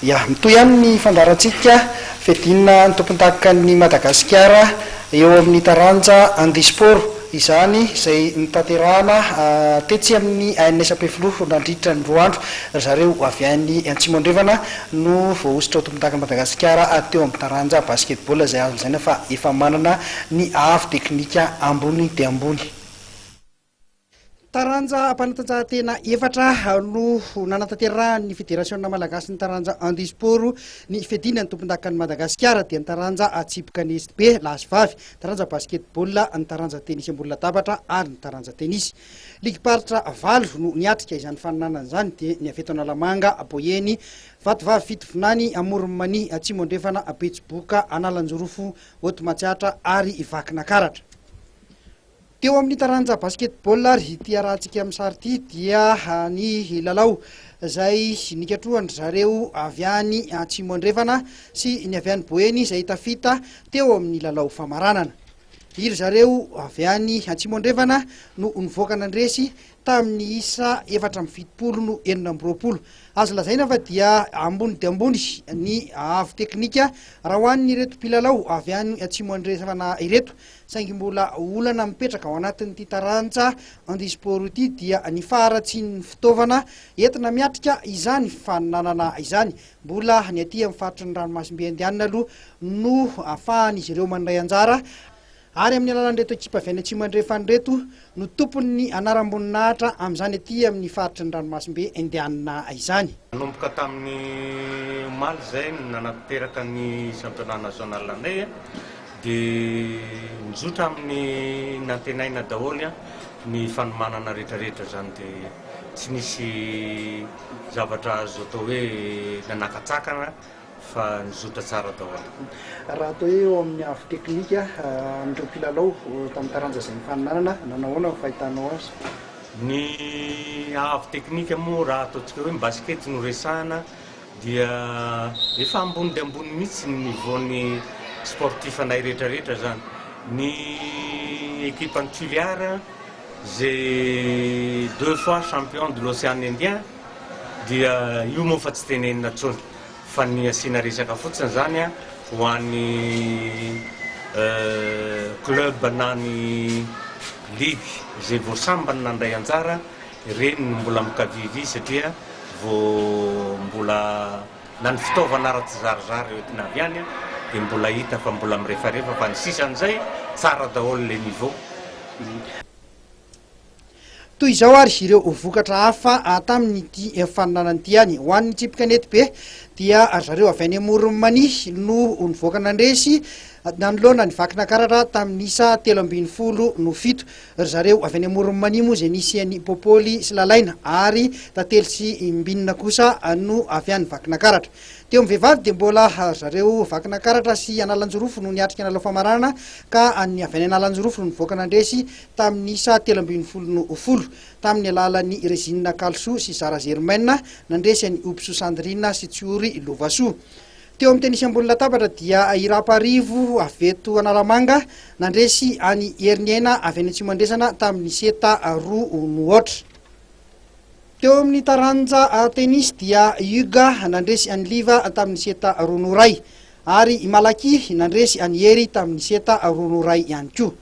Ya, mitohy ihany ny fandaharantsika, fiadiana ny tompondakan'i Madagasikara eo amin'ny taranja handisport izany izay notanterahana tetsy amin'ny ANS Ampefiloha nandritra ny roa andro. Ry zareo avy any Antsimo Andrefana no voahosotra ho tompondakan'i Madagasikara teo amin'ny taranja basketball izay azo lazaina fa efa manana ny haavo teknika ambony dia ambony. Taranja mpanatanjahantena efatra no nanatanterahan'ny Federasiona malagasin'ny taranja handisport ny fiadiana ny tompondakan'i Madagasikara dia ny taranja tsipy kanety be lahy sy vavy, taranja basketball, ny taranja tenisy ambony latabatra ary ny taranja tenisy. Ligim-paritra valo no niatrika izany faninanana izany dia ny avy eto Analamanga, Boeny, Vatovavy Fitovinany, Amoron'i Mania, Atsimo Andrefana, Betsiboka, Analanjirofo, Haute Matsiatra ary Vakinakaratra. Teo amin'ny taranja basketball ary ity arahantsika amin'ny sary ity dia ny lalao izay nikatrohan-dry zareo avy any Atsimo Andrefana sy ny avy any Boeny izay tafita teo amin'ny lalao famaranana. Iry zareo avy any Atsimo Andrefana no nivoaka nandresy tamin'ny isa 74 no 26. Azo lazaina fa dia ambony dia ambony ny haavo teknika raha ho an'ireto mpilalao avy any Atsimo Andrefana ireto Saingy mbola olana mipetraka ao anatin'ity taranja handisport ity dia ny faharatsian'ny fitaovana entina miatrika izany faninanana izany. Mbola ny aty amin'ny faritry ny ranomasimbe Indianina aloha no ahafahan'izy ireo mandray anjara ary amin'ny alalan'ireto ekipa avy any Atsimo Andrefana ireto no tompon'ny anaram-boninahitra amin'izany aty amin'ny faritry ny ranomasimbe Indianina izany. Nanomboka tamin'ny omaly izay no nanatanteraka ny championnat national anay. Dia mizotra amin'ny nantenaina daholo ny fanomanana rehetrarehetra izany dia tsy nisy zavatra azo atao hoe nanakatsakana fa nizotra tsara daholo. Raha atao hoe eo amin'ny avo teknika amin'ireo mpilalao tamin'ny taranja izay nifaninanana, nanao ahoana ny fahitanao azy? Ny avo teknika moa raha ataontsika hoe ny basket no resahana Dia efa ambony dia ambony mihitsy ny niveau-n'ny sportif anay rehetra rehetra zany. Ny ekipan'i Tuléar izay deux fois champion de l'Ocean Indien dia io moa fa tsy tenenina intsony fa ny asiana resaka fotsiny zany ho an'ny club na ny ligue izay vao sambany nandray anjara ireny no mbola mikavivy satria Vao mbola na ny fitaovana ara tsy zarizary hoentina avy any dia mbola hita fa mbola mirefarefa fa ny sisan'izay tsara daholo le niveau. Toy izao ary ireo vokatra hafa tamin'ity faninanana ity ihany. Ho an'ny tsipy kanety be dia ry zareo avy any Amoron'i Mania no nivoaka nandresy nanoloana ny Vakinakaratra tamin'ny isa 13 no 7. Ry zareo avy any Amoron'i Mania moa izay nisy an'i Popoly sy Lalaina ary Tantely sy Mbinina kosa no avy any Vakinakaratra. Teo amin'ny vehivavy dia mbola ry zareo Vakinakaratra sy Analanjirofo no niatrika ny lalao famaranana ka ny avy any Analanjirofo no nivoaka nandresy tamin'ny isa 13 no 10 tamin'ny alalan'i Regine Kalisoa sy Zara Germaine nandresy an'i Hobisoa Sandrine sy Tsiory Lovasoa. Teo amin'ny tenisy ambony latabatra dia i Raparivo avy eto Analamanga nandresy an'i Heriniaina avy any Atsimo Andresana tamin'ny seta roa no aotra. Teo amin'ny taranja tenisy dia Hugues nandresy an'i Liva tamin'ny seta roa no iray ary i Malaky nandresy an'i Hery tamin'ny seta roa no iray ihany koa.